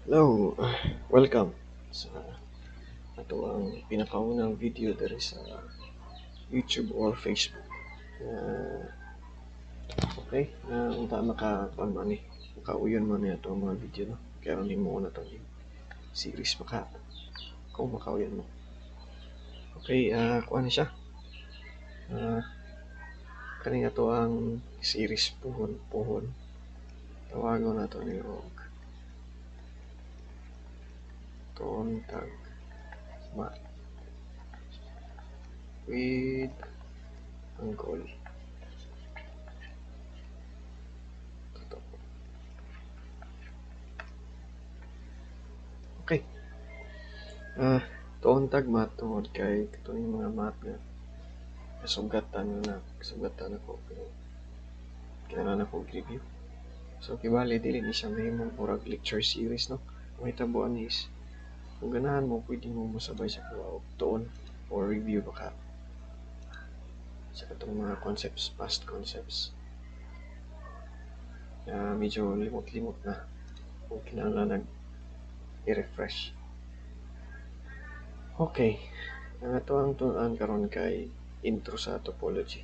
Hello, welcome sa ato ang pinakaunang video diri sa YouTube or Facebook. Okay, unta maka kuan man ni, makauyon man ni ato ang mga video, no. Kaya ron nimo na tong series maka kung makauyon mo. Okay, kuan ni siya. Kani ato ang series puhon puhon. Tawagon nato ni og Tuon Tag Math with Uncle Toto. Okay. Tuon Tag Math tungod kay katong mga math nga kasugatan na kasugatan ako pero kailangan ako review. So kibali dili ni siya mahimong murag lecture series, no. Ang hitabuan is kung ganahan mo, pwede mo mosabay sa kuha og tuon or review baka sa katong mga concepts, past concepts. Medyo limot-limot na kung kinahanglan nag i-refresh. Okay, ang ato ang tun-an karon kay intro sa topology.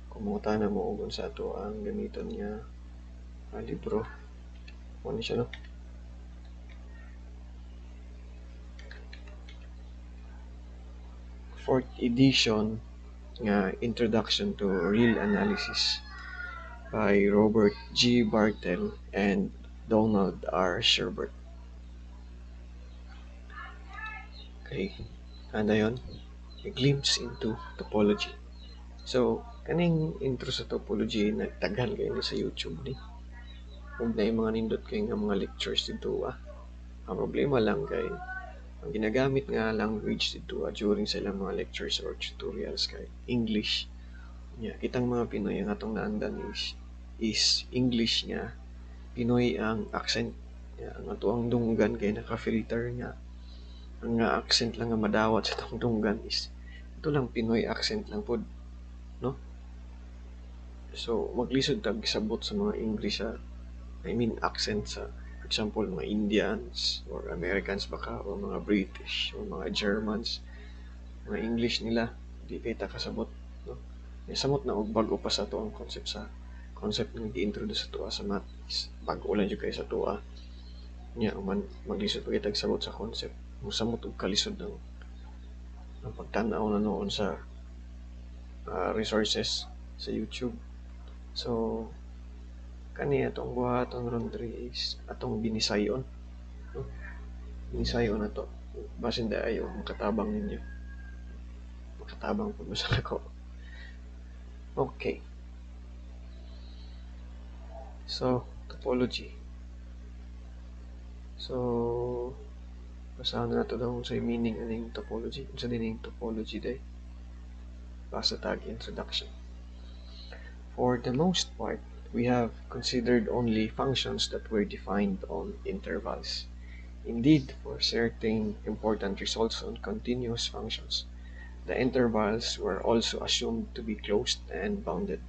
Kung mangutana mo og unsa ato ang gamiton nga libro, mo ni siya, no. Fourth edition nga Introduction to Real Analysis by Robert G. Bartel and Donald R. Sherbert. Okay, ano yun? A glimpse into topology. So, kaning intro sa topology, nagtaghan kayo ni sa YouTube ni. Huwag na yung mga nindot kayo nga mga lectures dito, ah. Ang problema lang kay ang ginagamit nga language dito during sa ilang mga lectures or tutorials kay English. Nya, kitang mga Pinoy ang atong naandan is English nga Pinoy ang accent. Nya, ang ato ang dunggan kay naka-filter nga ang nga accent lang nga madawat sa atong dunggan is ito lang Pinoy accent lang pod, no? So maglisod tag sabot sa mga English sa, I mean accent sa, for example, mga Indians or Americans baka or mga British or mga Germans, mga English nila di kay ta kasabot, no? Samot na og bag-o pa sa ato ang concept sa concept nga gi-introduce sa tuwa sa math is bag-o lang jud kay sa tuwa. Nya man maglisod pa kitag sabot sa concept, mosamot og kalisod ang pagtan-aw na noon sa resources sa YouTube. So kani atong buhaton ron diri is atong binisayon, no? Binisayon na to. Basin di ayo makatabang ninyo. Makatabang pud mo sa ako. Okay. So, topology. So, basahan na nato daw sa meaning aning topology. Unsa din ning topology day? Basa tag introduction. For the most part, we have considered only functions that were defined on intervals. Indeed, for certain important results on continuous functions, the intervals were also assumed to be closed and bounded.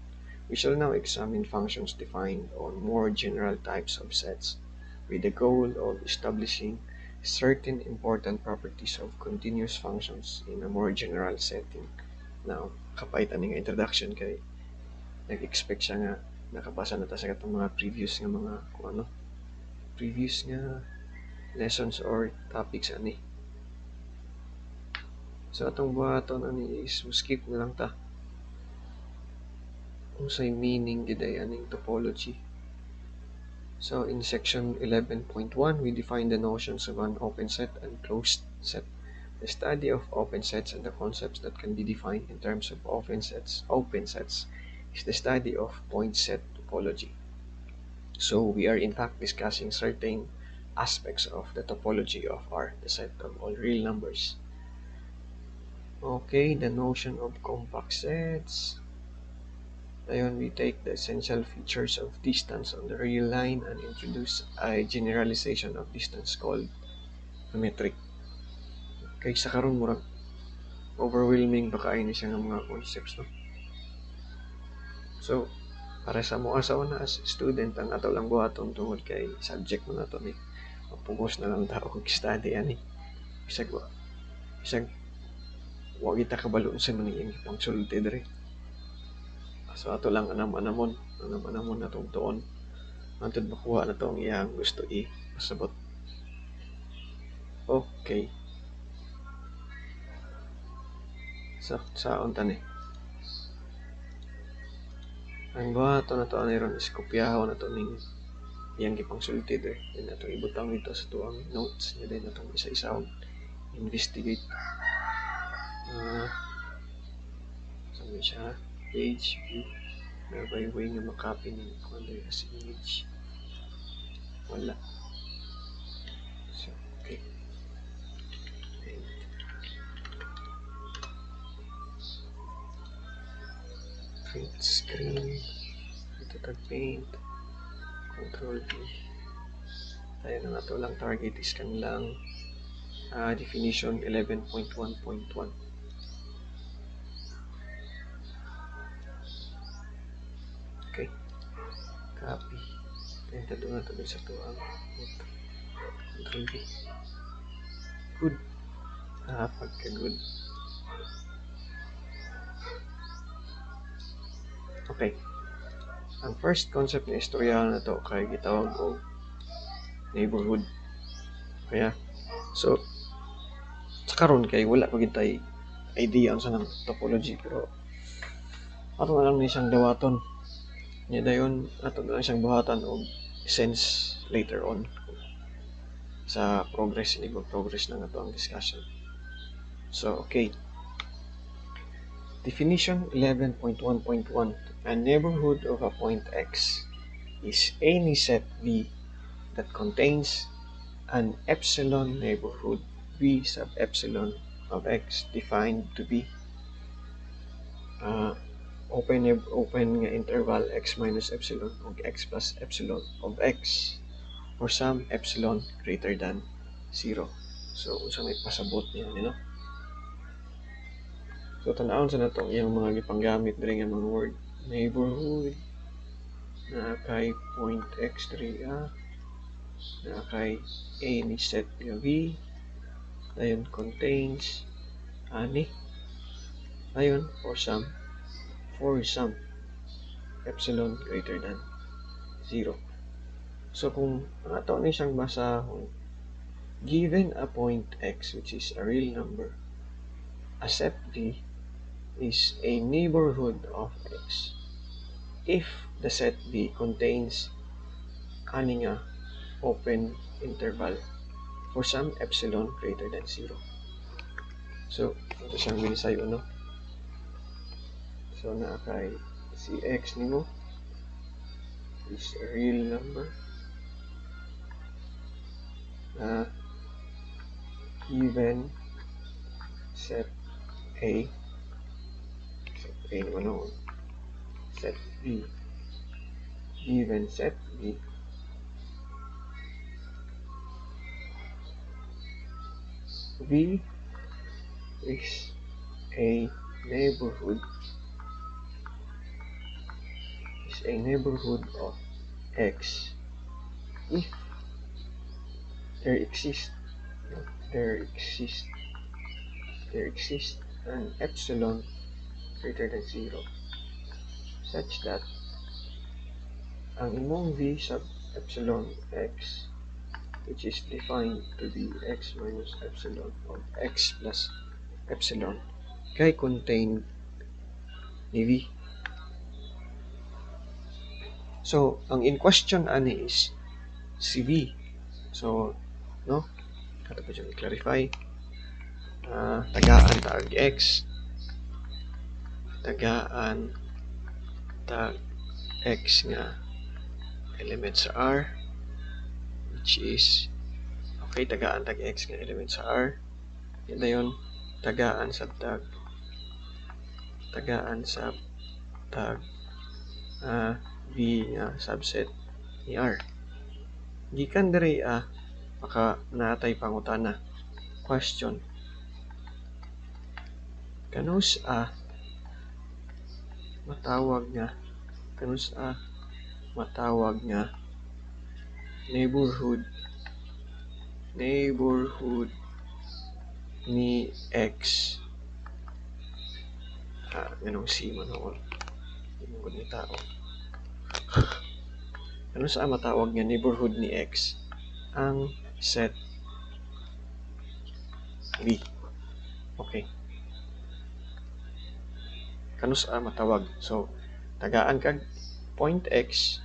We shall now examine functions defined on more general types of sets, with the goal of establishing certain important properties of continuous functions in a more general setting. Now, kapait aning introduction kay nag-expect siya nga nakabasa na ta sa katong mga previous nga mga kung ano, previous nga lessons or topics ani. So atong buhaton ani is skip na lang ta. Unsay meaning gid ay aning topology? So in section 11.1, we define the notions of an open set and closed set. The study of open sets and the concepts that can be defined in terms of open sets is the study of point set topology. So we are in fact discussing certain aspects of the topology of R, the set of all real numbers. Okay, the notion of compact sets. Ayun, we take the essential features of distance on the real line and introduce a generalization of distance called a metric. Okay, sa karon murag overwhelming pa kaayo ni siya nga mga concepts, no? So, para sa mo asa una as student, ang ato lang buhaton tungod kay subject mo na to ni Mapugos na lang tao og study ani. Bisag wa kita kabalo unsa man iyang ipangsulti diri. So ato lang anam-anamon natong tuon. Hangtod makuha na to ang iyang gusto ipasabot. Okay. So, saon ta ni? Ang buhaton na to ani ron is kopyahon na to ning iyang gipangsulti diri. Then atong ibutang dito sa tuang notes niya, then atong isa-isahon investigate. Saan siya? Page view. Meron ba yung way nga makopy ni kuan diri as image? Wala. So, okay. And print screen. Ito tag paint. Control V. Tayo na nga ito lang target is kan lang definition 11.1.1. Okay. Copy. Then ito na ito sa ito ang Control V. Good. Pagka good. Okay. Ang first concept na istorya na to kay gitawag og neighborhood. Kaya so sa karon kay wala pa gid tay idea unsa nang topology, pero ato na lang ni siyang dawaton. Nya dayon ato na lang siyang buhatan og sense later on sa progress, ini progress lang ato ang discussion. So okay. Definition 11.1.1. A neighborhood of a point X is any set V that contains an epsilon neighborhood V sub epsilon of X defined to be open nga interval X minus epsilon og X plus epsilon of X for some epsilon greater than 0. So, unsa may pasabot niya no? So, tan-awon sa nato iyang mga gipanggamit diri nga mga word. Neighborhood na kay point X diri na kay any set nga V, dayon contains ani, dayon for some epsilon greater than 0. So kung ang ato ni siyang basahon, given a point X which is a real number, a set V is a neighborhood of X if the set V contains ani nga open interval for some epsilon greater than 0. So, ito siyang binisayo, no? So, naa kay si X nimo is a real number na given set A naman noon, set B, given set B, V is a neighborhood of X if there exists an epsilon greater than 0 such that ang imong V sub epsilon X, which is defined to be X minus epsilon of X plus epsilon, kay contained ni V. So, ang in question ani is si V. So, no? Ato pa siyang i-clarify. Tagaan tag X, tagaan tag X nga element sa R, which is, okay, tagaan tag X nga element sa R, yun na yun, tagaan sab tag V nga subset ni R. Gikan diri maka naatay pangutana. Question: kanus a matawag nga neighborhood Neighborhood ni X. Ganong C man ako. Di mo ni tao. Ano sa matawag nga neighborhood ni X? Ang set V. Okay. Kanus-a matawag? So, tagaan kag point X,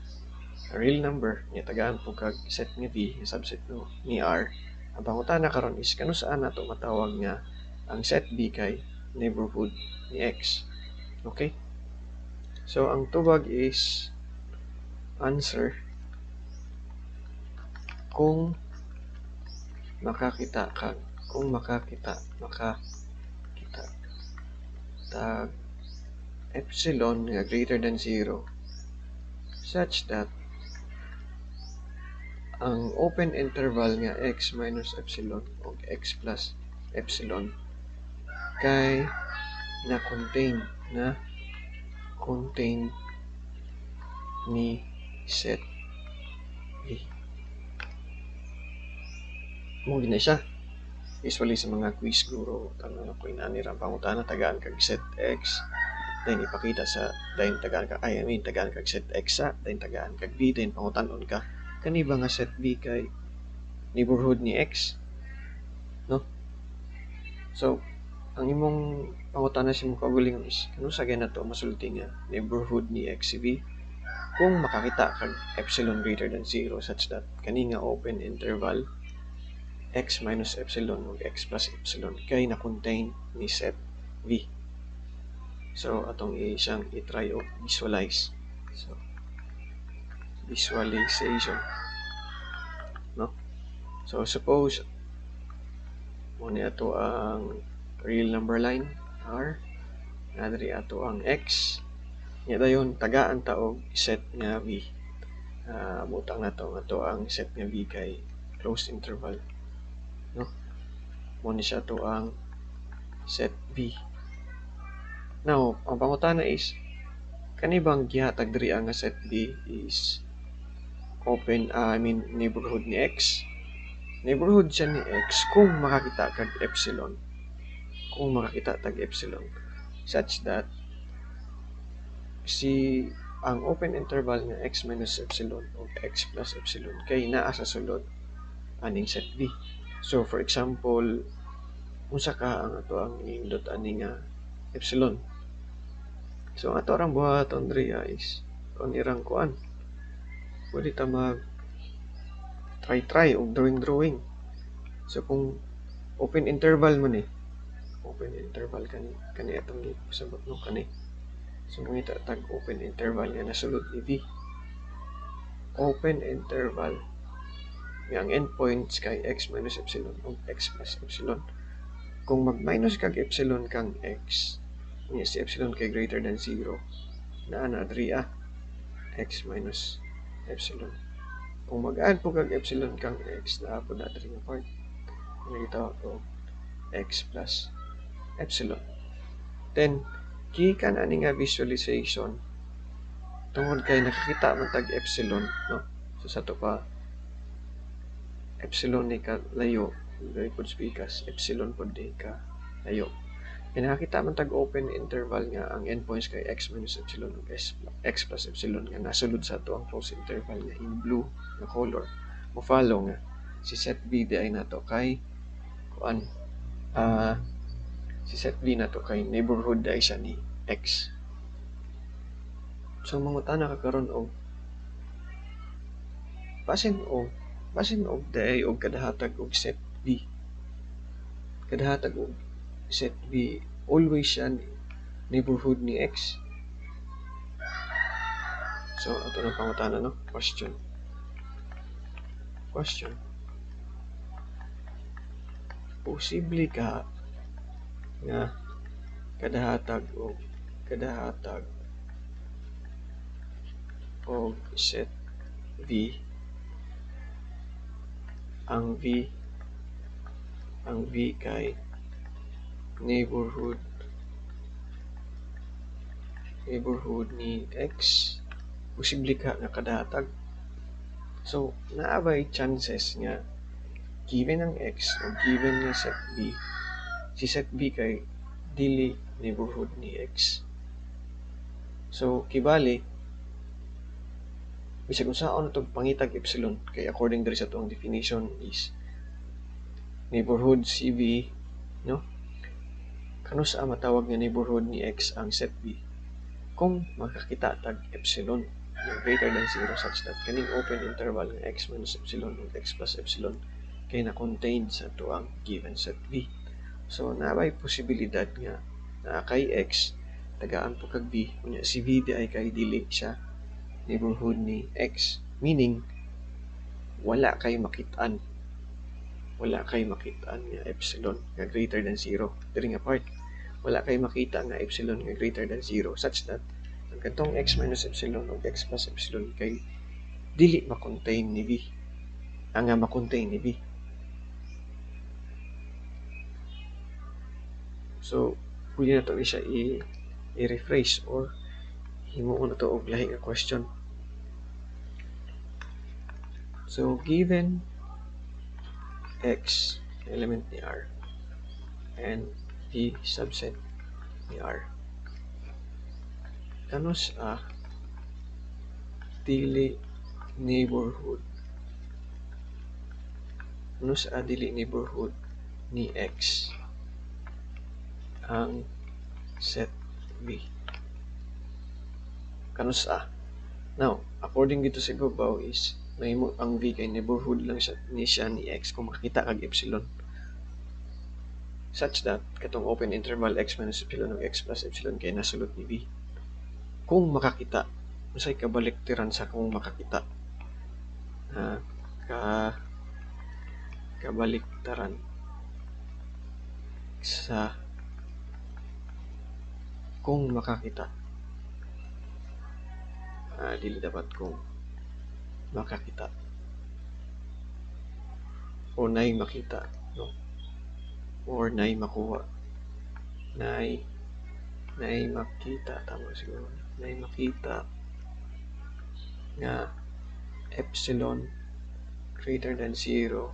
real number, niya tagaan po kag set nga V, nga subset no, ni R. Ang pangutana karon is kanus-a nato matawag nga ang set V kay neighborhood ni X. Okay? So, ang tubag is answer kung makakita kag kung makakita makakita tag epsilon nga greater than 0 such that ang open interval nga x minus epsilon o x plus epsilon kay na contain ni set V. Mo gina siya. Usually sa mga quiz guro, tanong ako inani ra pangutana, tagaan kag set X, then ipakita sa then tagaan ka, I mean tagaan kag set X sa, then tagaan kag V, then pangutan-on ka kani ba nga set V kay neighborhood ni X, no? So ang imong pangutana sa imong kaugalingon is kanus-a gyud nato masulti nga neighborhood ni X si V kung makakita kag epsilon greater than 0 such that kani nga open interval x minus epsilon ug x plus epsilon kay na-contain ni set V. So atong siyang i-try og visualize. So visualization, no? So suppose mo ni ato ang real number line R, na diri ato ang X, nya dayon tagaan ta og set nga V. Butang nato nga to ang set nga V kay closed interval, no? Mo ni siya to ang set V. Now, ang pangutana is kani bang gihatag diri ang set V is open, I mean neighborhood ni X? Neighborhood siya ni X kung makakita kag epsilon. Kung makakita tag epsilon such that si ang open interval nga x minus epsilon o x plus epsilon kay naa sa sulod aning set V. So for example, unsa ka ang ato ang nindot ani nga epsilon? So ang ato rang buhaton diri is kon irang kuan, pwede ta mag try try og drawing drawing. So kung open interval man ni, open interval kani kani atong gisabot, no, kani. So mangita tag open interval nga nasulod ni V. Open interval nga ang endpoints kay x minus epsilon ug x plus epsilon. Kung mag-minus kag epsilon kang x, unya si epsilon kay greater than 0, naa na diri x minus epsilon. Kung mag-add po kag epsilon kang x, naa po na diri nga part. Ang gitawag og x plus epsilon. Then, gikan ani nga visualization, tungod kay nakakita man tag epsilon, no? So sa to pa, epsilon ni ka layo, diri pod spikas, epsilon pod ni ka layo. Kay nakakita man tag open interval nga ang endpoints kay x minus epsilon ug x plus epsilon nga nasulod sa ato ang closed interval nga in blue nga color. Mo follow nga si set V di ay nato kay kuan, si set V nato kay neighborhood ay siya ni X. So mangutana ka karon og basin og diay og kadahatag og set V. Kadahatag og set V always siya neighborhood ni X. So ato nang pangutana, no? Question. Question. Posible ka nga kadahatag og set V ang V kay neighborhood ni X? Posible ka nga kadahatag? So naa bay chances nga Given ang x o given nga set V, si set V kay dili neighborhood ni x. So, kibali, bisag unsaon itong pangitag epsilon, kay according diri sa tuang definition is neighborhood si V, no? Kanus a matawag nga neighborhood ni x ang set V kung makakita tag epsilon nga greater than 0 such that kaning open interval nga x minus epsilon ug x plus epsilon kay na-contained sa tuang given set V. So, naabay posibilidad nga naa kay x tagaan po kag v, unya si v di ay kay dili siya neighborhood ni x, meaning wala kay makitaan, wala kay makitaan nga epsilon nga greater than 0 diri nga part, wala kay makita nga epsilon nga greater than 0 such that ang katong x minus epsilon ug x plus epsilon kay dili ma-contain ni v, ang nga ma-contain ni v. So pwede na to siya i-rephrase or himuon na to og lahi nga question. So given x element ni R and V subset ni R, kanus a dili neighborhood, kanus a dili neighborhood ni x ang set V? Kanus a? Now, according dito sa ibabaw is mahimo ang V kay neighborhood lang siya ni siya ni x kung makita kag epsilon such that katong open interval x minus epsilon ug x plus epsilon kay nasulot ni V. Kung makakita, unsay kabaliktiran sa kung makakita? Kabaliktaran sa kung makakita. Dili dapat kung makakita o nay makita, no? Or nay makuha, nay makita, tama siguro, nay makita nga epsilon greater than 0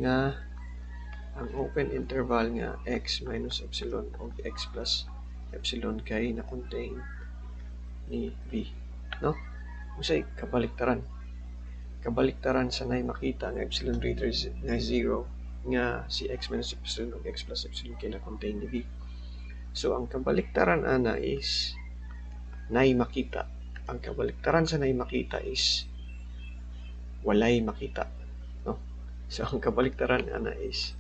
nga ang open interval nga x minus epsilon og x plus epsilon kay na-contain ni V, no? Unsay kabaliktaran? Kabaliktaran sa nay makita nga epsilon greater nga 0 nga si x minus epsilon ug x plus epsilon kay na-contain ni V. So ang kabaliktaran ana is nay makita. Ang kabaliktaran sa nay makita is walay makita, no? So ang kabaliktaran ana is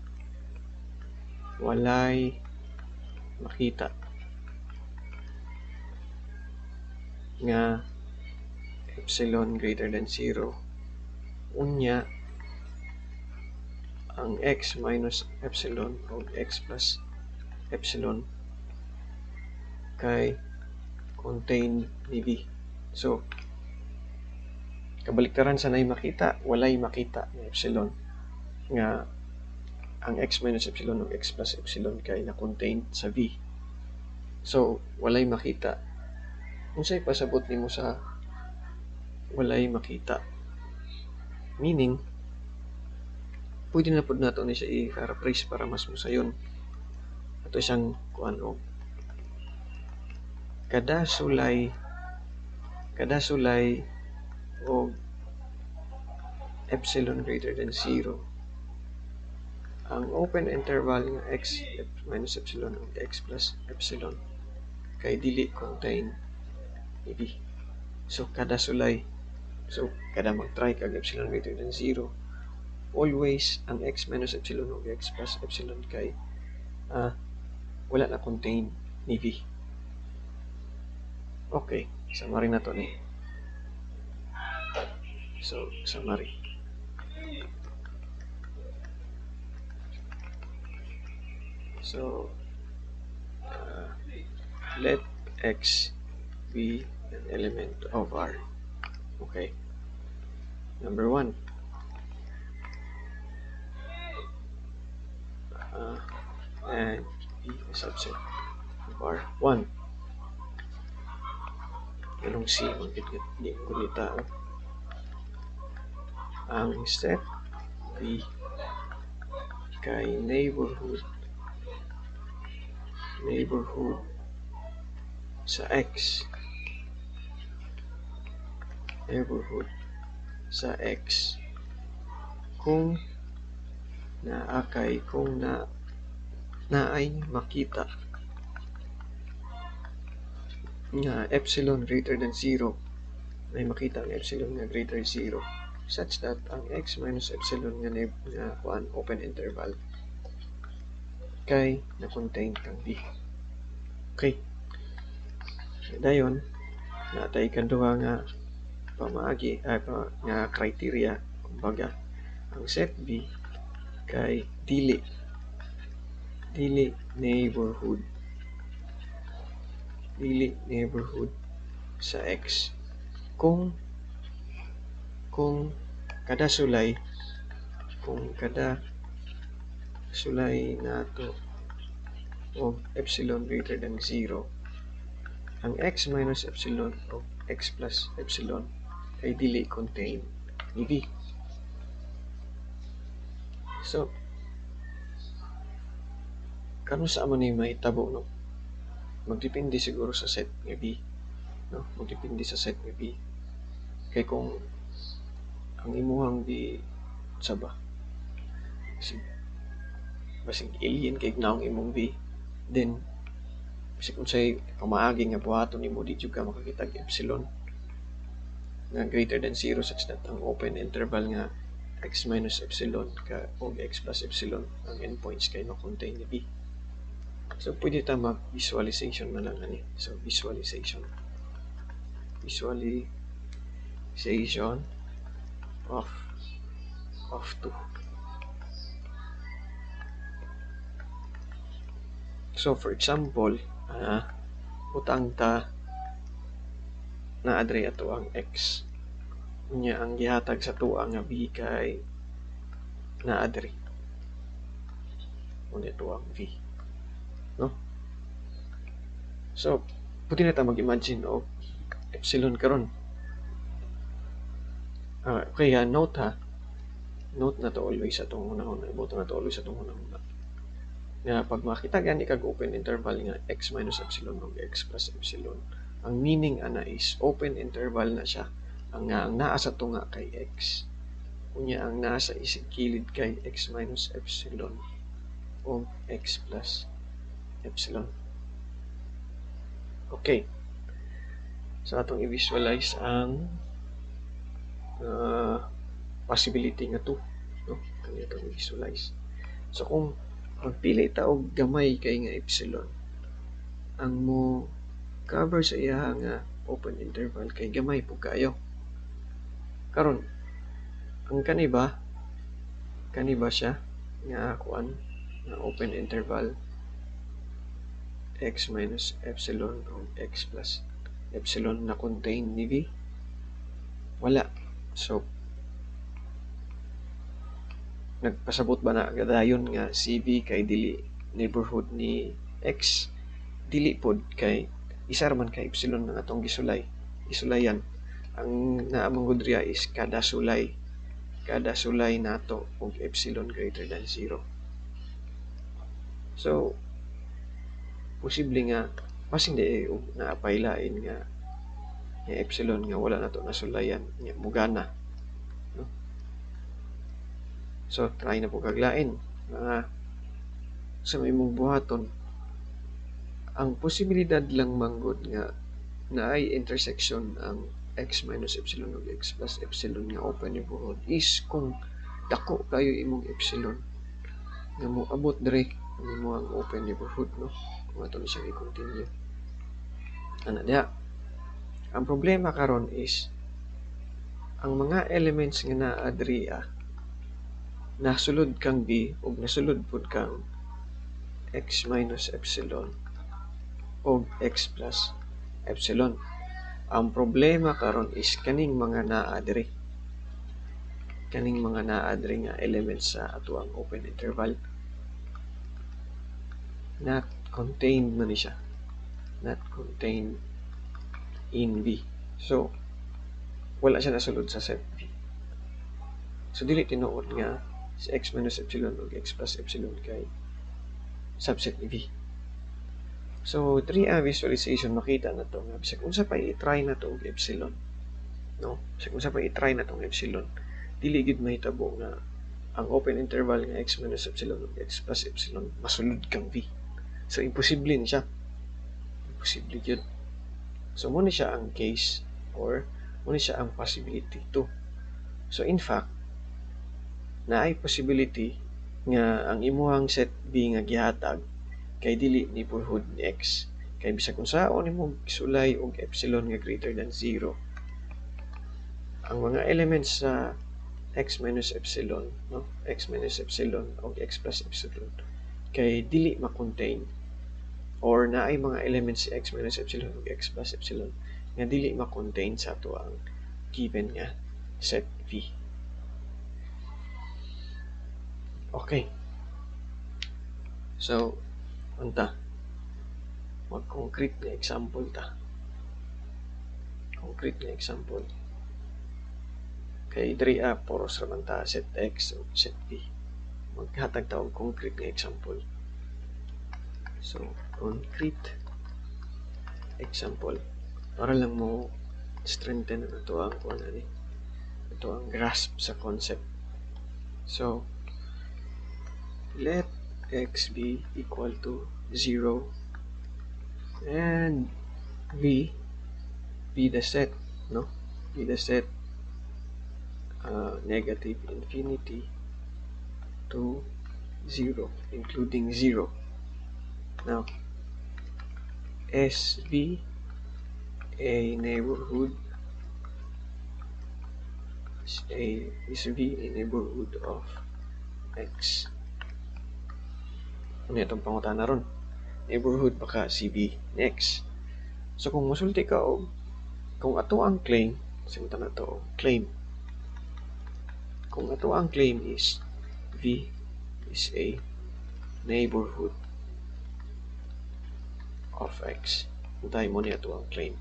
walay makita nga epsilon greater than 0 unya ang x minus epsilon og x plus epsilon kay contain ni V. So kabaliktaran sa nay makita, walay makita nga epsilon nga ang x minus epsilon og x plus epsilon kay na-contain sa V. So walay makita. Unsay pasabot nimo sa walay makita? Meaning, pwede na pud nato ni siya i-paraphrase para mas musayon. Ato isang kuan og kada sulay og epsilon greater than 0 ang open interval nga x minus epsilon ug x plus epsilon kay dili contain ni V. So kada sulay, so kada mag-try kag epsilon greater than 0, always ang x minus epsilon ug x plus epsilon kay wala na contain ni V. Okay, summary na to ni. So, summary. So, let x be an element of R. Okay. Number 1. And be a subset of R. 1. Anong C? Magkit di ko nita. Ang set V kay neighborhood sa X, neighborhood sa X kung naakay, kung na naay makita nga epsilon greater than 0, ay makita ang epsilon nga greater 0 such that ang x minus epsilon nga nga kuan open interval kay na-contain kang B. Okay. Dayon natay kaduha nga pamaagi ay nga criteria, kumbaga ang set B kay dili neighborhood sa X kung kada sulay nato og epsilon greater than 0, ang x minus epsilon o x plus epsilon kay dili contain ni B. So karon sa man ni mahitabo, no? Magdepende siguro sa set nga B, no? Magdepende sa set nga B. Kay kung ang imuhang B sa ba basig alien kay gnaong imong B, then basig unsay pamaagi nga buhaton nimo di jud ka makakita og epsilon nga greater than 0 such that ang open interval nga x minus epsilon ka og x plus epsilon ang endpoints kay ma-contain ni B. So pwede ta mag-visualization man lang ani. So visualization of 2. So for example, utang ta na adre ato ang x. Unya ang gihatag sa tuwa nga b kay na adre. Unya to ang v. No? So pwede na ta mag-imagine og epsilon karon. Okay ha, note ha. Note na to always sa atong hunahuna. Iboto na to always sa atong hunahuna. Nga pag makita gani kag open interval nga x minus epsilon og x plus epsilon, ang meaning ana is open interval na siya. Ang naa sa tunga kay x. Unya ang naa sa isig kilid kay x minus epsilon og x plus epsilon. Okay. So atong i-visualize ang possibility nga 2, no? Kani atong i-visualize. So kung magpili ta og gamay kay nga epsilon, ang mo cover sa iya nga open interval kay gamay pud kaayo. Karon ang kani ba siya nga kuan nga open interval x minus epsilon o x plus epsilon na contain ni V? Wala. So nagpasabot ba na dayon nga si V kay dili neighborhood ni X? Dili pod kay isa ra man ka epsilon nga atong gisulayan. Ang naa man gud riya is kada sulay nato og epsilon greater than 0. So posible nga basin di og naapay lain nga epsilon nga wala nato nasulayan nga mugana, no? So try na po kaglain mga sa may imong buhaton. Ang posibilidad lang manggod nga naay intersection ang x minus epsilon ug x plus epsilon nga open neighborhood is kung dako kayo imong epsilon nga moabot diri ang imong open neighborhood, no? Kung ato ni siyang i-continue ana diha. Ang problema karon is ang mga elements nga naa diri nasulod kang B ug nasulod pud kang x minus epsilon og x plus epsilon. Ang problema karon is kaning mga naa diri. Kaning mga naa diri nga elements sa atoang open interval not contained man ni siya. Not contained in B. So wala siya nasulod sa set B. So dili tinuod nga Si x minus epsilon ug x plus epsilon kay subset ni V. So, diri ang visualization makita na to nga bisag unsa pa i-try na to og epsilon, no? Bisag unsa pa i-try na tong epsilon, dili gid mahitabo nga ang open interval nga x minus epsilon ug x plus epsilon masulod kang V. So, imposible ni siya. Imposible gyud. So, mo ni siya ang case or mo ni siya ang possibility 2. So, in fact, naay possibility nga ang imuhang set V nga gihatag kay dili neighborhood ni x. Kay bisag unsaon nimo sulay og epsilon nga greater than 0, ang mga elements sa x minus epsilon, no, x minus epsilon og x plus epsilon kay dili ma-contain or naay mga elements si x minus epsilon ug x plus epsilon nga dili ma-contain sa ato ang given nga set V. Okay. So, unta mag-concrete nga example ta. Concrete nga example. Kay diri poros ra man ta set X o set V. Maghatag ta og concrete nga example. So, concrete example para lang mo strengthen ang ato ang kuan ani. Ato ang grasp sa concept. So, let x be equal to 0 and V be the set, no? Be the set negative infinity to 0, including 0. Now, SV a neighborhood is V a neighborhood of X. Ano itong pangutana ron? Neighborhood baka si V ni X. So kung musulti ka og kung ato ang claim, simutan na to claim. Kung ato ang claim is V is a neighborhood of X. Tayo mo niya ato ang claim.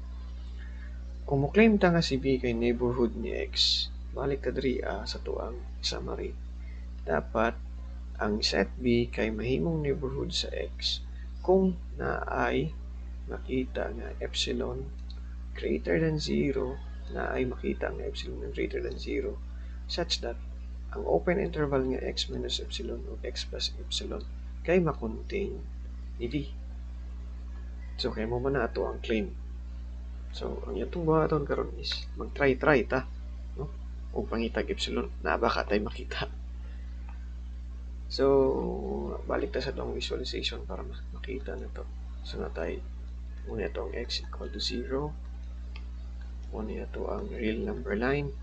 Kung mo-claim ta nga si V kay neighborhood ni X, balik ta diri sa tuang summary. Dapat ang set V kay mahimong neighborhood sa X kung naay makita nga epsilon greater than 0, naay makita nga epsilon greater than 0, such that ang open interval nga x minus epsilon o x plus epsilon kay makontain ni V. So, kay mo man na ato ang claim. So, ang itong buhaton karon is mag-try-try ta, no? O pangitag epsilon, na baka tay makita. So, balik ta sa itong visualization para makita na to. So, natay muna itong x equal to 0. Muna ito ang real number line.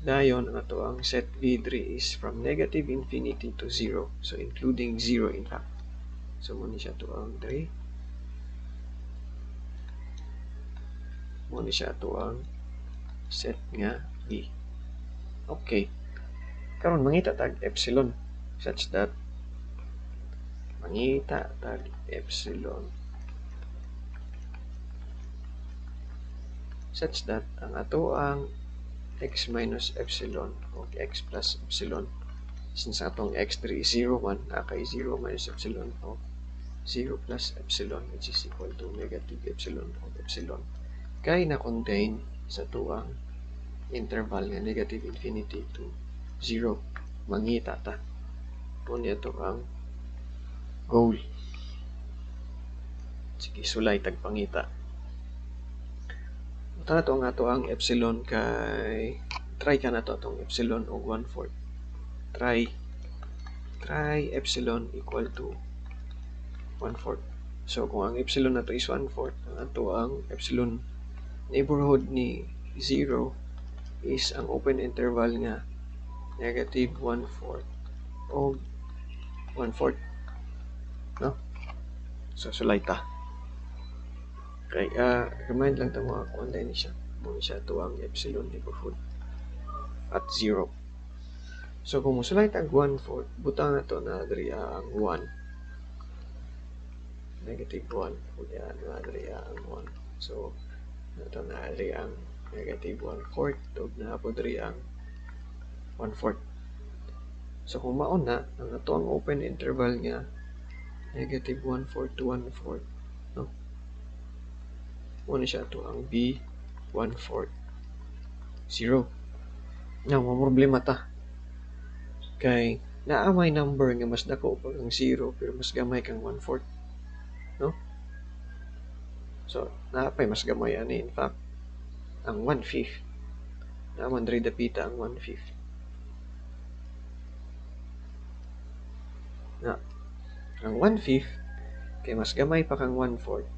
Dayon, ang ato ang set V3 is from negative infinity to 0. So, including 0 in fact. So, muna siya ito ang 3. Muna siya ito ang set nga V. Okay. Karon mangita tag epsilon such that mangita tag epsilon such that ang ato ang x minus epsilon o x plus epsilon, since atong x3 is 0, 1, na kay 0 minus epsilon o 0 plus epsilon, which is equal to negative epsilon o epsilon, kay na-contain sa tuang interval nga negative infinity to 0. Mangita ta. Muna ito ang goal. Sige, sulay tagpangita. Utan na to ang ato ang epsilon kay try ka na to atong epsilon og 1/4. Try epsilon equal to 1/4. So kung ang epsilon na to is 1/4, ang ato ang epsilon neighborhood ni 0 is ang open interval nga negative 1/4 o 1/4, no? So sulay ta. Okay, remind lang ta mga kuan ni siya. Muna siya ito ang epsilon neighborhood at 0. So kung musulay tag 1/4, butang na to na diri ang 1. Negative 1. Ug na diri ang 1. So nato na diri ang negative 1/4 ug naa po diri ang 1/4. So kung mauna, ang ato ang open interval nga negative 1/4 to 1/4, no? Muna siya ato ang b 1/4 0. Now, may problema ta. Kay naa may number nga mas dako pag ang 0 pero mas gamay kang 1/4, no? So, naa pay mas gamay ani, in fact, ang 1/5. Naa man diri dapita ang 1/5. Na, ang 1/5 kay mas gamay pa kang 1/4.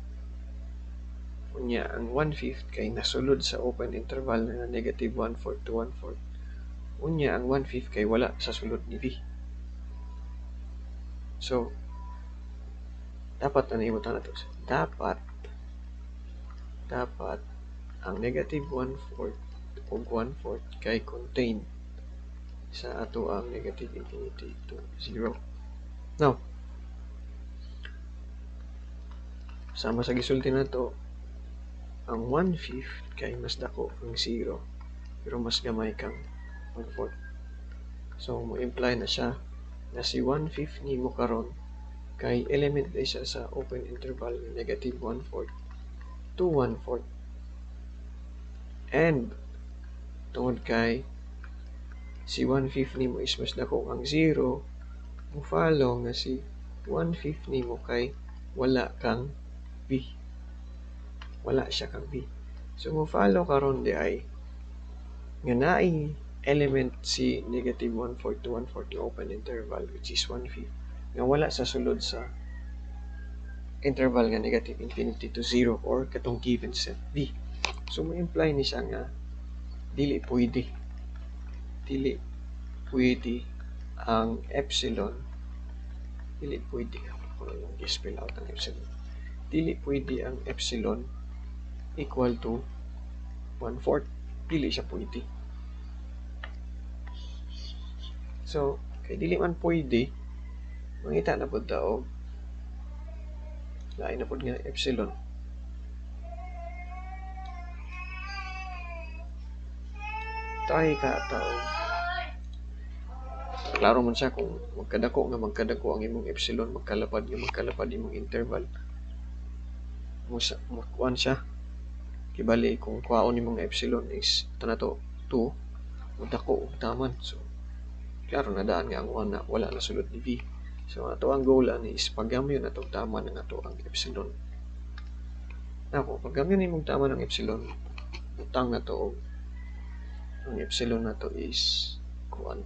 Unya, ang 1/5 kay nasulod sa open interval na negative 1/4 to 1/4. Unya, ang 1/5 kay wala sa sulod ni V. So, dapat ano ibutang nato? Dapat ang negative 1/4 ug 1/4 kay contain sa ato ang negative infinity to 0. Now, sama sa gisulti nato, ang 1/5 kay mas dako ang 0 pero mas gamay kang 1/4. So, mo-imply na siya na si 1/5 nimo karon kay element na siya sa open interval nga negative 1/4 to 1/4. And tungod kay si 1/5 nimo is mas dako ang 0, mo-follow nga si 1/5 nimo kay wala kang v. Wala siya kang v. So, mo-follow karon di ay nga naay element si negative 1/4 to 1/4 nga open interval, which is 1/5, nga wala sa sulod sa interval nga negative infinity to 0 or katong given set v. So, mo-imply ni siya nga dili pwede ang epsilon, dili pwede, ako na lang i-spell out ang epsilon, dili pwede ang epsilon equal to 1/4. Dili siya pwede. So, kay dili man pwede, mangita na pud ta og lain na pud nga epsilon. Try ka ta og klaro man siya kung magkadako nga magkadako ang imong epsilon, magkalapad nga magkalapad imong interval. Mukuan siya. Kibali kung kuhaon imong epsilon is ito na to 2, mudako og taman. So, klaro na daan nga ang 1 na wala na sulod ni v. So, ato ang goal ani is paggamyon na itong taman ng ato ang epsilon. Now, kung paggamyon imong taman ng epsilon, utang na to og ang epsilon na to is kuan.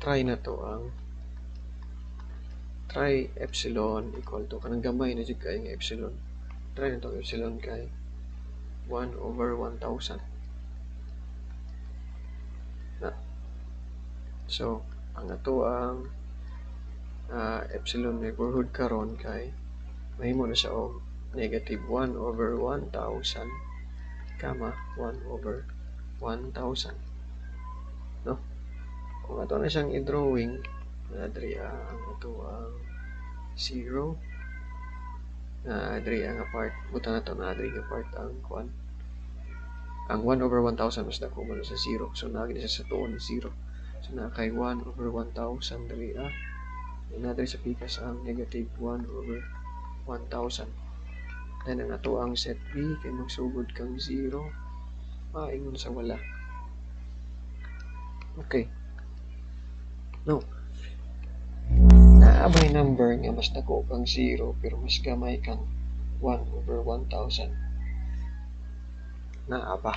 Try na to ang try epsilon equal to kanang gamay na jud kay nga epsilon. Try na to ang epsilon kay 1 over 1,000. Na. So, ang ato ang epsilon neighborhood karon kay mahimo na siya og negative 1 over 1,000 comma 1 over 1,000. No? Kung ato na siyang i-drawing, na diri ang ato ang 0, na diri ang part, buta na to na diri nga part ang kuan. Ang 1 over 1,000 mas dako man sa 0. So naagi na siya sa tuon ni 0. So na kay 1 over 1,000 diri na diri sa pikas ang negative 1 over 1,000. Then ang ato ang set B kay magsugod kang 0 maingon sa wala. Okay. No. Naa may number nga mas dako kang 0 pero mas gamay kang 1 over 1,000. Naa ba?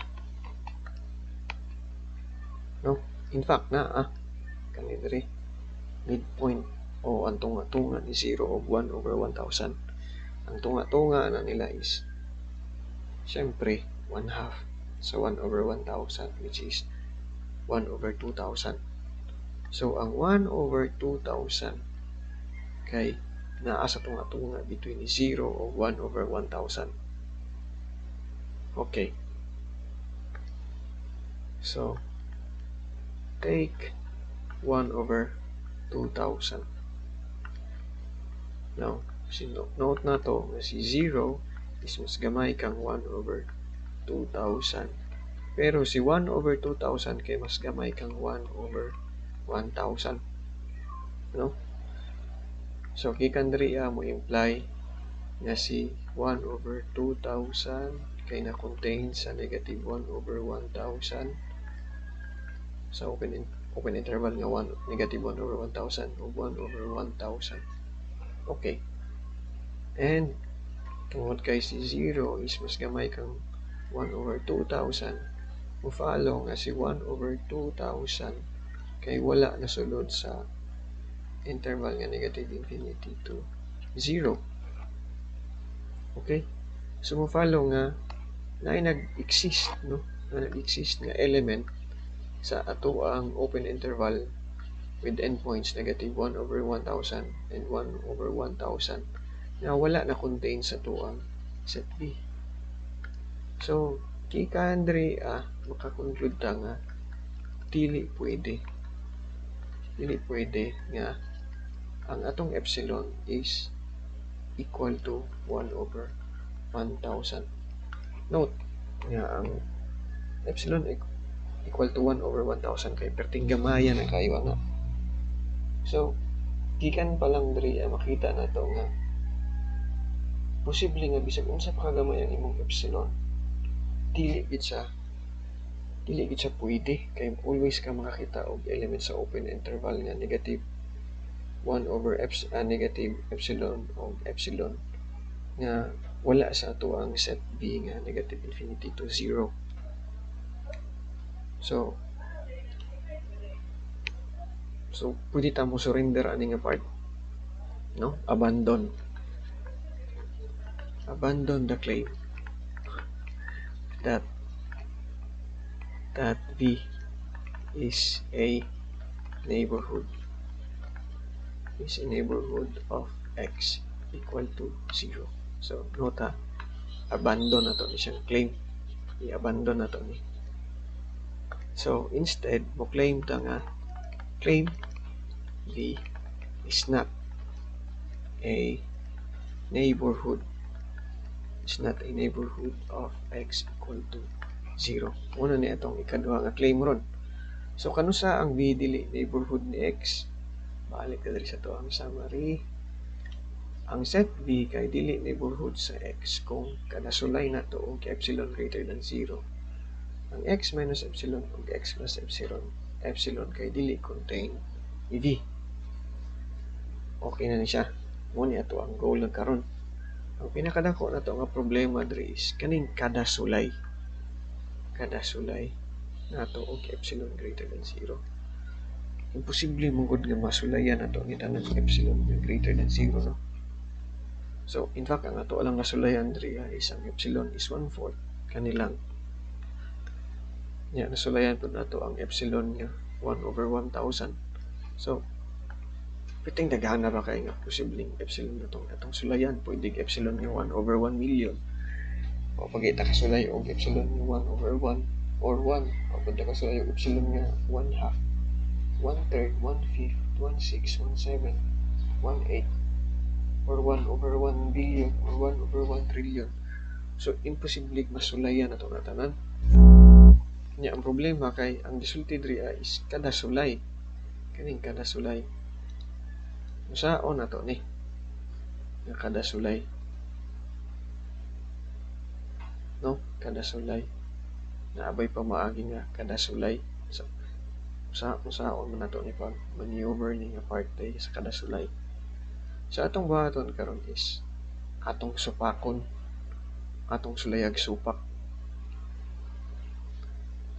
No? In fact, naa. Kani diri midpoint o ang tunga-tunga ni 0 og 1 over 1,000. Ang tunga-tunga na nila is syempre 1/2 sa 1 over 1,000, which is 1 over 2,000. So, ang 1 over 2,000 kay naa sa tunga-tunga between 0 o 1 over 1,000. Okay. So, take 1 over 2,000. Now, note na to na si 0 is mas gamay kang 1 over 2,000. Pero si 1 over 2,000 kay mas gamay kang 1 over 1,000. No? So, gikan diri mo imply nga si 1 over 2,000 kay na-contain sa negative 1 over 1,000 sa open interval nga 1, negative 1 over 1,000 o 1 over 1,000. Okay. And, tungod kay si 0 is mas gamay kang 1 over 2,000, mo-follow nga si 1 over 2,000 kay wala nasulod sa interval nga negative infinity to 0. Okay? So, mo-follow nga na nag-exist, no? Na nag-exist nga element sa ato ang open interval with endpoints negative 1 over 1,000 and 1 over 1,000 na wala na contain sa ato ang set V. So, gikan diri makakonclude ta nga dili pwede nga ang atong epsilon is equal to 1 over 1,000. Note nga ang epsilon equal to 1 over 1,000 kay perting gamaya na kayo ana. So, gikan pa lang diri makita na to nga posible nga bisag unsa pa kagamay ang imong epsilon, dili gid siya pwede kay always ka makakita og element sa open interval nga negative 1 over negative epsilon og epsilon nga wala sa ato ang set B nga negative infinity to 0. So pwede ta mo surrender ani nga part, no? Abandon the claim that V is a neighborhood of x equal to 0. So, nota, abandon na to ni siyang claim. I-abandon na to ni. So, instead, mo claim ta nga claim V is not a neighborhood. It's not a neighborhood of x equal to 0. Una ni atong ikaduha nga claim ron. So, kanusa ang V dili neighborhood ni x? Balik ka diri sa to ang summary. Ang set V kay dili neighborhood sa x kung kada sulay na to og epsilon greater than 0. Ang x minus epsilon og x plus epsilon kay dili contain ni V. Okay na ni siya. Mo ni ato ang goal na karon. Ang pinakadako na to nga problema diri is kaning kada sulay. Kada sulay nato og epsilon greater than 0. Imposible mo gud nga masulayan nato ni tanang epsilon nga greater than 0, no? So, in fact, ang ato lang nasulayan diri is ang epsilon is 1/4 kanilang. Nya nasulayan pud nato ang epsilon nga 1 over 1,000. So, piting daghan na ba kay nga posibleng epsilon natong atong sulayan? Pwede epsilon nga 1 over 1 million. O pagita kasulay og epsilon nga 1 over 1 or 1. O pwede kasulay og epsilon nga 1/2, 1/3, 1/5, 1/6, 1/7, 1/8, or 1 over 1 billion, or 1 over 1 trillion. So, imposible masulayan na itong natanan. Nya, ang problema kay, ang gisulti diri is kada sulay. Kaning kada sulay. Musaon na to ni? Nga kada sulay. No? Kada sulay. Naabay pa maagi nga kada sulay. So, musaon man na to ni pag maneuver ni nga part day sa kada sulay. So, atong buhaton karon is atong supakon, atong sulayag supak.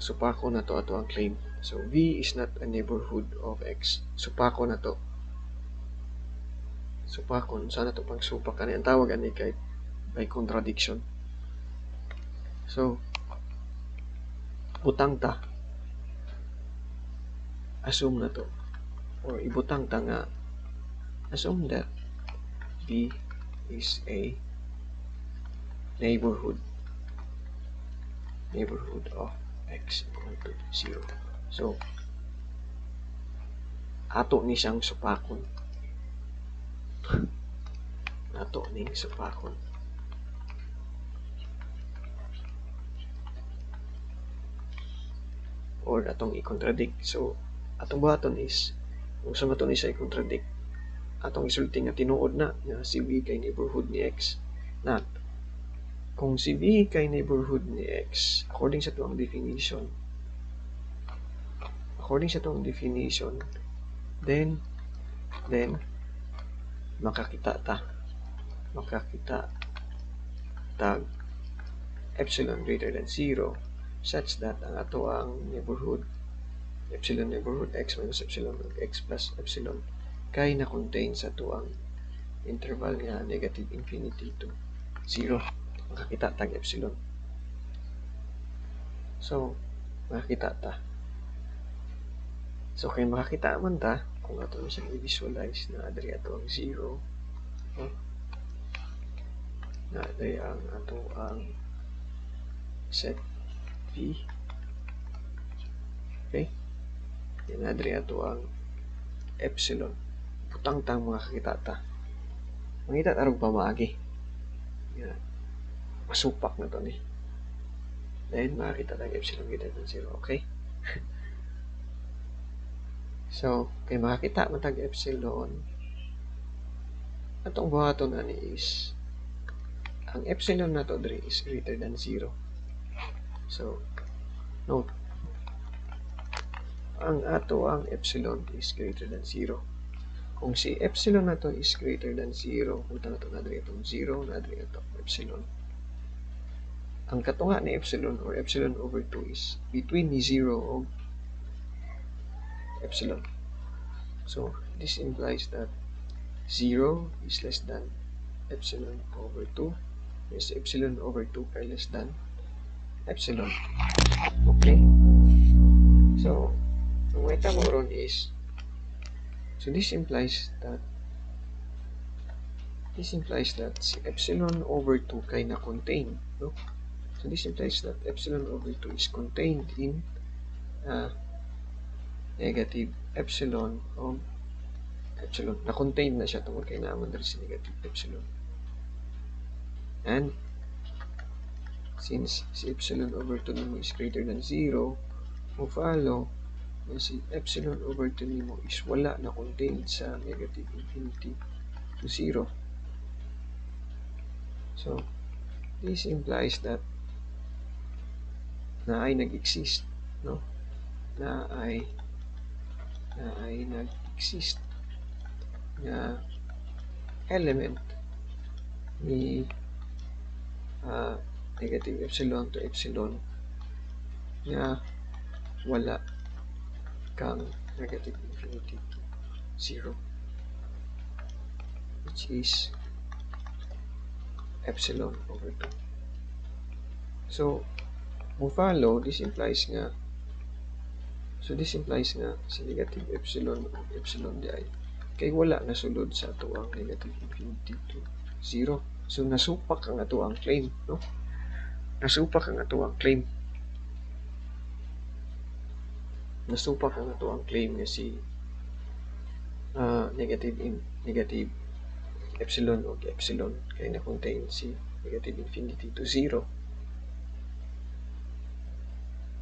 Supakon na to ato ang claim. So, V is not a neighborhood of x. Supakon na to. Supakon. Sana to pang supak. Ani ang tawag ani kay by contradiction. So, butang ta. Assume na to. Or ibutang ta nga assume that V is a neighborhood of x equal to 0. So, ato ni siyang supakon. Ato ning supakon. Or atong i-contradict. So, Atong buhaton is, kung sa mato ni siya i-contradict, atong isulti nga tinuod na nga si V kay neighborhood ni X. Na kung si V kay neighborhood ni X, according sa tuang definition, then makakita tag epsilon greater than 0 such that ang ato ang neighborhood epsilon neighborhood x minus epsilon ug x plus epsilon kay na-contain sa tuang interval nga negative infinity to 0. Makakita tag epsilon. So, makakita ta. So, kay makakita man ta, kung ato na siyang i-visualize na adri ato ang 0, no? Na adri ang ato ang set V. Okay? Yan, adri ato ang epsilon. Butang tang makakita ta. Mangita tarog pamaagi. Yan. Masupak na to ni. Then, makakita tag epsilon greater than 0. Okay? So, kay makakita man tag epsilon, atong buhaton ani is, ang epsilon na to diri is greater than 0. So, note, ang ato ang epsilon is greater than 0. Kung si epsilon na to is greater than 0, punta na to na diri itong 0, na diri ito epsilon. Ang katunga ni epsilon or epsilon over 2 is between ni 0 og epsilon. So, this implies that 0 is less than epsilon over 2. Is epsilon over 2 kay less than epsilon. Okay? So, ang mahitabo ron is, so this implies that si epsilon over 2 kay na-contain, no? So, this implies that epsilon over 2 is contained in negative epsilon o epsilon. Na-contain na siya tungod kay naaman diri si negative epsilon. And since si epsilon over 2 nimo is greater than 0, mo follow na si epsilon over 2 nimo is wala na contained sa negative infinity to 0. So, this implies that na ay nag-exist, no? Na ay nag-exist nga element ni negative epsilon to epsilon nga wala kang negative infinity to 0, which is epsilon over 2. So, mo follow, this implies nga si negative epsilon o epsilon di ay kay wala nasulod sa ato ang negative infinity to 0. So, nasupak ang ato ang claim, no? Nasupak ang ato ang claim. Nasupak ang ato ang claim nga si negative epsilon o epsilon kay na-contain si negative infinity to 0.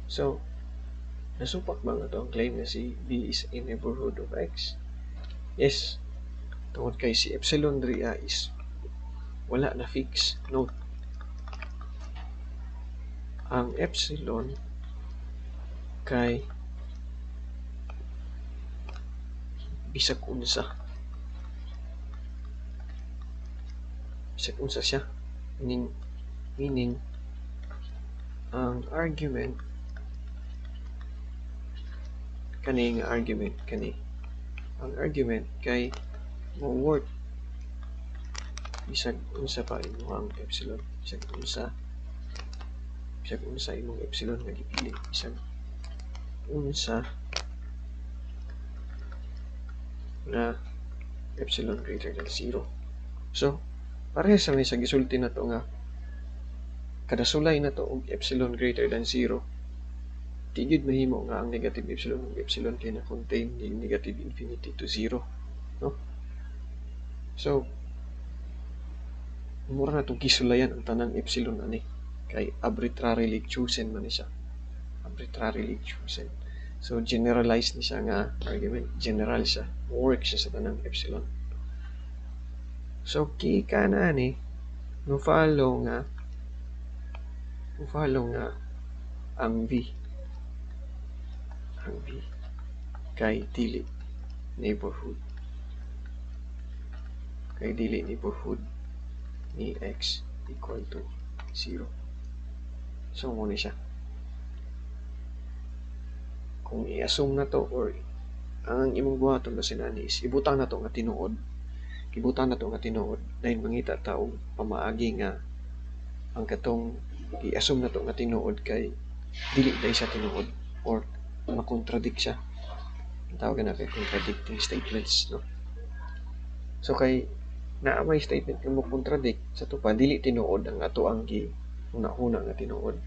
So, nasupak ba ang ato ang claim na si B is a neighborhood of X? Yes. Tungod kay si epsilon diri is wala na fix. Note, ang epsilon kay bisag unsa. Bisag unsa siya. Meaning ang argument kani nga argument kani ang argument kay mo worth bisag unsa pa imong epsilon, bisag unsa imong epsilon nga gipili, bisag unsa na epsilon greater than 0. So, parehas sa may sa gisulti na to nga kada sulay na to og epsilon greater than 0, di gyud mahimo nga ang negative epsilon ug epsilon kay na-contain ni negative infinity to 0, no? So, mura na itong gisulayan ang tanang epsilon ani kay arbitrarily chosen man ni siya. Arbitrarily chosen. So, generalize ni siya nga argument. General siya. Work siya sa tanang epsilon. So, kika na ni, no follow nga ang V. Ang V kay dili neighborhood. Kay dili neighborhood ni x equal to 0. So, muna siya. Kung i-assume na to or ang imong buhaton kasi nani is ibutang na to nga tinuod. Ibutang na to nga tinuod dahil mangita ta og pamaagi nga ang katong i-assume na to nga tinuod kay dili dai siya tinuod or makontradict siya. Ang tawag na kay contradicting statements, no? So kay naa may statement nga mo contradict sa to pa dili tinuod ang ato ang gihuna-huna nga tinuod.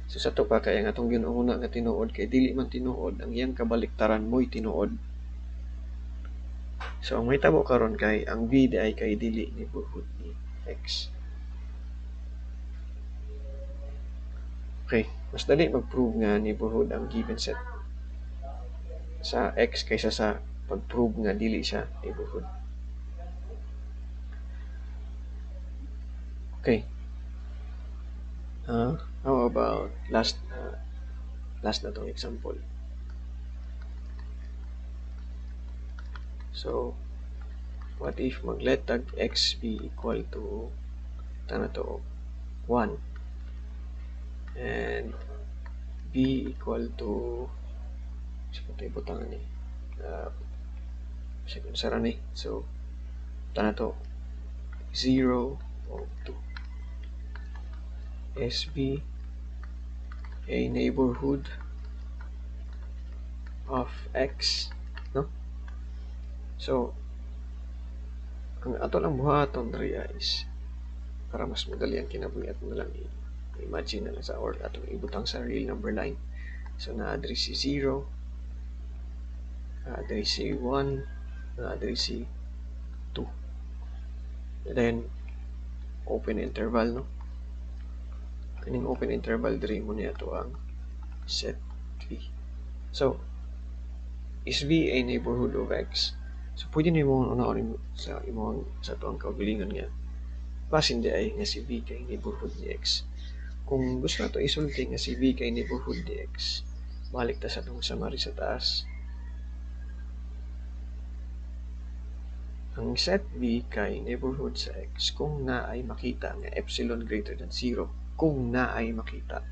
So sa to pa kay ang atong gihuna-huna nga tinuod kay dili man tinuod ang iyang kabaliktaran mo'y tinuod. So ang mahitabo karon kay ang v di ay kay dili neighborhood ni x. Okay, mas dali mag-prove nga neighborhood ang given set sa x kaysa sa pag-prove nga dili siya neighborhood. Okay. How about last na tong example. So, what if mag-let tag x be equal to to 1 and b equal to so to 0 o 2. SB a neighborhood of x, no? So ang ato lang buhaton diri is para mas madali ang kinabuhi ato na lang i-imagine na lang sa or atong ibutang sa real number line. So na-address si 0, na-address si 1, na-address si 2. And then open interval, no? Kaning open interval diri mo niya to ang set V. So is V a neighborhood of x? So pwede nimo unaon sa imong sa tuang kaugalingon nga basin di ay nga si V kay neighborhood ni x. Kung gusto nato isulti nga si V kay neighborhood ni x, balik ta sa atong summary sa taas. Ang set V kay neighborhood sa x kung naay makita nga epsilon greater than 0, kung naay makita,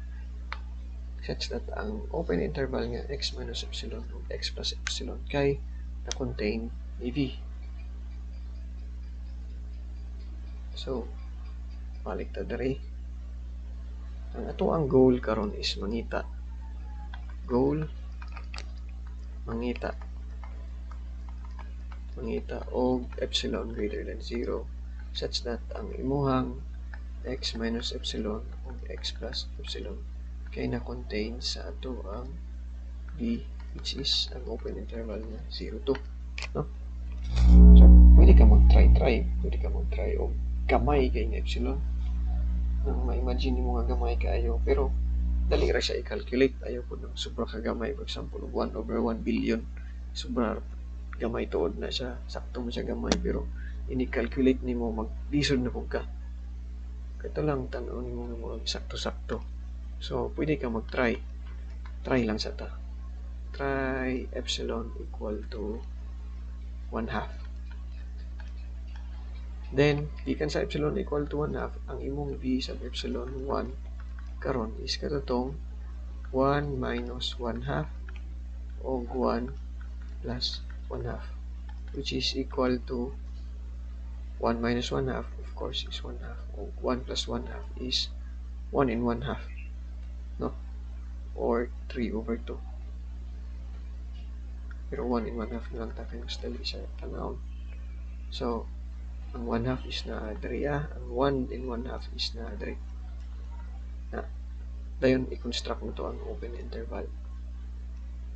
such that ang open interval nga x minus epsilon ug x plus epsilon kay na-contain ni V. So, balik ta diri. Ang ato ang goal karon is mangita. Goal, mangita. Mangita og epsilon greater than 0 such that ang imuhang x minus epsilon ug x plus epsilon kay na-contain sa ato ang v, which is ang open interval na 0, 2, no? So, pwede ka mag-try-try. Pwede ka mag-try og gamay kay nga epsilon. Nang ma-imagine nimo nga gamay kaayo, pero dali ra siya i-calculate. Ayaw po ng sobra ka gamay. For example, 1 over 1 billion. Sobra gamay tuod na siya. Sakto mo siya gamay, pero ini-calculate nimo, maglisod na pud ka. Ito lang, tan-aw nimo nga mga sakto-sakto. So, pwede ka mag-try. Try lang sa ta. Try epsilon equal to 1/2. Then, gikan sa epsilon equal to 1/2, ang imong v sub epsilon 1 karon is katong 1 minus 1/2 og 1 plus 1/2, which is equal to 1 minus 1/2, of course, is 1/2. O 1 plus 1/2 is 1 and 1/2, no? Or 3 over 2. Pero 1 and 1/2 na lang ta kay mas dali siya tanawon. So, ang 1/2 is na diri, ang 1 and 1/2 is na diri. Na, dayon i-construct mo to ang open interval.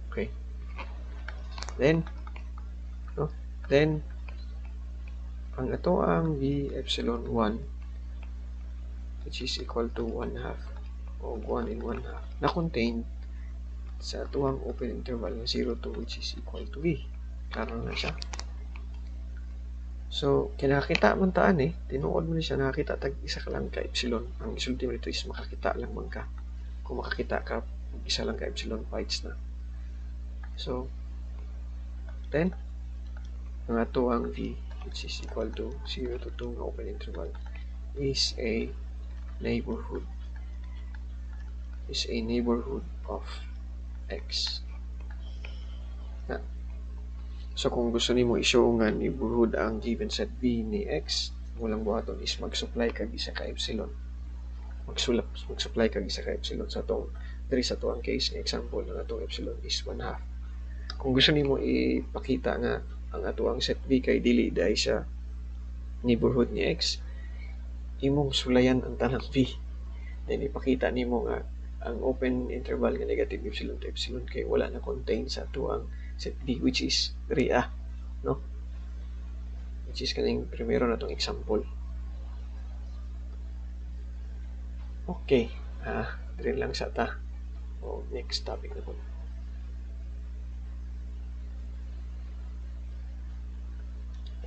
Okay. Then, no? Then, ang ato ang v epsilon 1, which is equal to 1/2 o 1 and 1/2, na contain Sa atuang open interval nga 0 to which is equal to v. Klaro na siya. So, kay nakakita man taan eh, tinuod man siya, nakakita tag isa ka lang ka epsilon. Ang isulti mo dito is makakita lang man ka. Kung makakita ka, isa lang ka epsilon, fights na. So, then, ang atuang v, which is equal to 0 to 2 nga open interval, is a neighborhood of x. Na. So, kung gusto nimo i-show nga neighborhood ang given set V ni x, walang buhaton is mag-supply kag isa ka epsilon. Mag-supply kag isa ka epsilon sa atong diri sa atuang case nga example, ang atong epsilon is 1/2. Kung gusto nimo ipakita nga ang atuang set V kay dili dai siya neighborhood ni x, imong sulayan ang tanang V. Then ipakita nimo nga ang open interval nga negative epsilon to epsilon kay wala na contain sa atuang set V, which is diri ah, no? Which is kaning primero na tong example. Okay, diri lang sa ta. O next topic na po.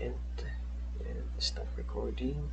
And stop recording.